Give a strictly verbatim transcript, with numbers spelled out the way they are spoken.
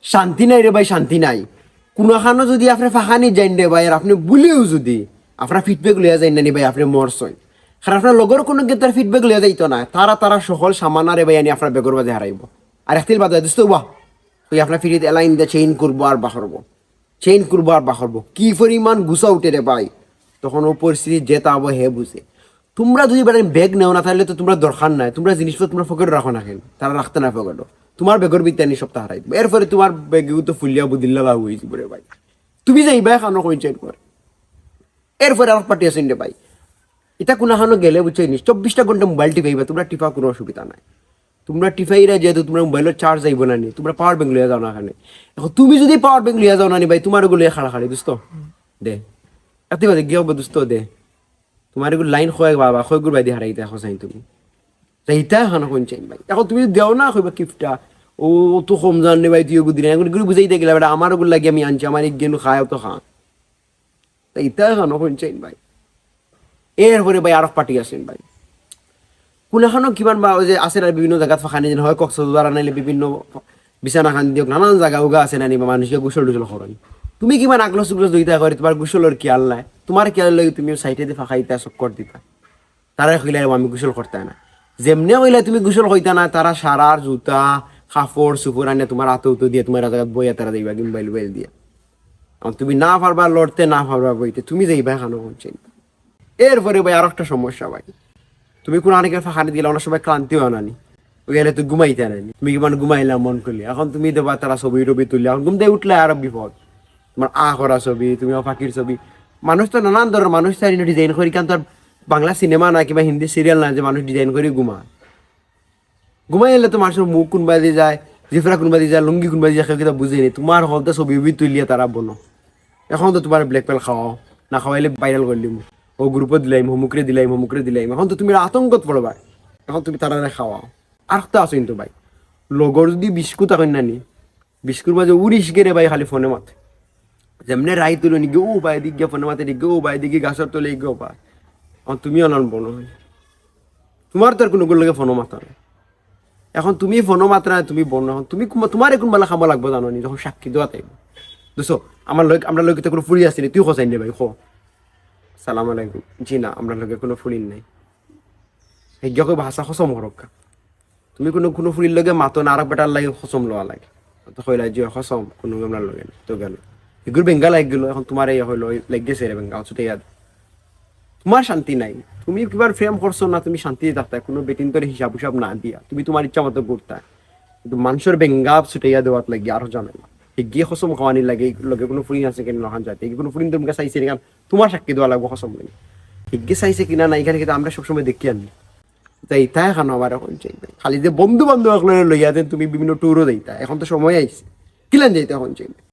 শান্তি নাই রে ভাই, শান্তি নাই। কুনুখানো যুদি আপনে ফাঁকানি যাইন রে ভাই, আর আপনে ভুলিও যুদি আপনার ফিডব্যাক লইয়া যাইন না নি ভাই, আপনে মরছইন। কারণ আপনার লগর কুনু গেতার ফিডব্যাক লইয়া যাইতো না, তারা তারা সকল সামানা রে ভাই আনি আপনার ব্যাগর মাঝে হারাইবো। আর একদিন বাদে দোস্ত বা ওই আপনার ফিরিত এলাইন দে চেইন করবো আর বাহরবো, চেইন করবো আর বাহরবো। কি পরিমাণ গুছা উঠে রে ভাই, তখন ও পরিস্থিতি যেটা হবো হে বুঝে। তোমরা যুদি বেটা ব্যাগ নেও না, তাহলে তো তোমরা দরকার নাই। তোমরা জিনিসপত্র তোমরা পকেটে রাখো না কেন? তারা রাখতে না পকেটে। তোমার ব্যাগর ভিতরে আনি সপ্তাহ হারাই দিবো। এরপরে তোমার ব্যাগেও তো ফুলিয়া বুদিল্লা লাউ হয়ে যাবো রে ভাই। তুমি যাইবা এখানো কইন চেইন করে। এরপরে আর পার্টি আছেন রে ভাই। এটা কুনাখানো গেলে বুঝছো নি, চব্বিশটা ঘন্টা মোবাইল টিপাইবা, তোমরা টিপা কোনো অসুবিধা নাই। তোমরা টিপাইরা যেহেতু তোমরা মোবাইলের চার্জ যাইবো না নি, তোমরা পাওয়ার ব্যাংক লইয়া যাও না এখানে। এখন তুমি যুদি পাওয়ার ব্যাংক লইয়া যাও না নি ভাই, তোমার ওগুলো খাড়া খাড়ি দোস্ত দে। এতে বাদে গিয়ে হবে দোস্ত দে। তোমার এগুলো লাইন কয়েক বাবা, কয়েক গুর বাইদি হারাইতে এখন চাই তুমি। যাইতা এখন কোন চাই ভাই? এখন তুমি দেও না কইবা কিফটা। ও, ও তো কম জান রে ভাই, তুই ওগুলো দিন। এখন এগুলো বুঝাইতে গেলে বেটা, আমার ওগুলো লাগে আমি আনছি, আমার এক গেলু খায় তো খা। তা ইতা এখন কোন চাই ভাই? এরপরে ভাই আরো পার্টি আছেন ভাই। কোন এখনো কিমান বা ওই যে আছে না বিভিন্ন জায়গাত ফাঁকানি দিন হয়, কক্সবাজার আনাইলে বিভিন্ন বিছানা খান দিয়ক, নানান জায়গা উগা আছে না নি বা মানুষকে গোসল টোসল করেন। তুমি কিমান আগলস উগলস দইতা করে, তোমার গোসলর খেয়াল নাই, তোমার খেয়াল লাগে তুমি সাইডে দিয়ে ফাঁকাইতা চক্কর দিতা। তারা কইলে আমি গোসল করতে না, যেমনে কইলে তুমি গোসল কইতা না, তারা সারার জুতা কাপড় চুপড় আনে তোমার হাতে উতো দিয়ে তোমার জায়গাত বইয়া তারা যাইবা মোবাইল মোবাইল দিয়া। আর তুমি না পারবা লড়তে, না পারবা বইতে, তুমি যাইবা এখানো কোন চিন্তা। এরপরে ভাই আর একটা সমস্যা ভাই, তুমি কোনো আনেকে ফাঁকানি দিলে অনেক সময় ক্লান্তি হয় না নি, ওই গেলে তুই ঘুমাইতে না নি, তুমি কিমান ঘুমাইলাম মন করলে, এখন তুমি দেবা তারা ছবি টবি তুললে, এখন ঘুম দিয়ে উঠলে আরো বিপদ। তোমার আ করা ছবি, তুমি পাখির ছবি, মানুষ তো নানান ধরনের মানুষ চাই ডিজাইন করি, কারণ তো আর বাংলা সিনেমা না কিংবা হিন্দি সিরিয়াল না যে মানুষ ডিজাইন করি ঘুমায়। ঘুমাই এলে তো মানুষের মুখ কোনবাদি যায়, জিফরা কোনবাদি যায়, লুঙ্গি কোনবাদি যায়, কেউ কিতা বুঝে নি। তোমার হলতে ছবি উবি তুলিয়া তারা বনো। এখন তো তোমার ব্ল্যাকমেল খাওয়াও, না খাওয়াইলে ভাইরাল করলিম, ও গ্রুপে দিলাইম, হমুকরে দিলাইম, হমুকরে দিলাইম। এখন তো তুমি আতঙ্কত পড়বায়, এখন তুমি তারা খাওয়াও। আর তো আছো কিন্তু ভাই, লগর যদি বিস্কুট এখন না নি, বিস্কুট মাঝে উড়িস গেরে ভাই খালি ফোনে মাতে। যেমনে রাই তুলো নিগে ও ভাই দিক গিয়া ফোনে মাতে, নিগে ও ভাই দিকে গাছর তলে গিয়ে ভাই। এখন তুমি অনলাইন বনো হয়, তোমার তো আর কোনো লগে ফোনও মাতা নাই। এখন তুমি ফোনও মাত্রা নাই, তুমি বনো। এখন তুমি কুমা-, তোমার এখন বেলা খামো লাগবো জানো নি, যখন সাক্ষী দেওয়া তাই। দুসো, আমার লগে, আমরা লগে তো কোনো ফুরি আসেনি, তুই খোঁজাই নে ভাই, খো। সালাম আলাইকুম। জি না, আমরা লগে কোনো ফুরিন নাই। হেগিয়া কই ভাষা কসম হরক্কা। তুমি কোনো, কোনো ফুরির লগে মাতো না, আর বেটার লাগে কসম লওয়া লাগে। তো কইলা যে কসম, কোনো আমরা লগে না, তো গেল। এগুর বেঙ্গা লাগ গেল, এখন তোমার এই হইলো, লাগ গেছে রে বেঙ্গা, ছুটে ইয়াদ। তোমার শান্তি নাই। তুমি কিবার প্রেম করছো না, তুমি শান্তি থাকতায়, কোনো বেটিন তোর হিসাব হিসাব না দিয়া, তুমি তোমার ইচ্ছা মতো ঘুরতায়। কিন্তু মানুষের বেঙ্গা ছুটাইয়া দেওয়াত লাগি আরো জানাই। হিগিয়ে কসম খাওয়ানি লাগে, লগে কোনো ফুরিন আছে কিনা নখান যাতে, কোনো ফুরিন তোর মুখে চাইছে না, তোমার সাক্ষী দেওয়া লাগবো কসম লাগে। হিগিয়ে চাইছে কিনা না, এখানে কিন্তু আমরা সবসময় দেখি আনি। তাই তাই এখন আমার এখন চাই না। খালি যে বন্ধু বান্ধব এখন লইয়া দেন তুমি বিভিন্ন ট্যুরও যাইতা, এখন তো সময় আইছে। কিলান যাইতা এখন চাই না।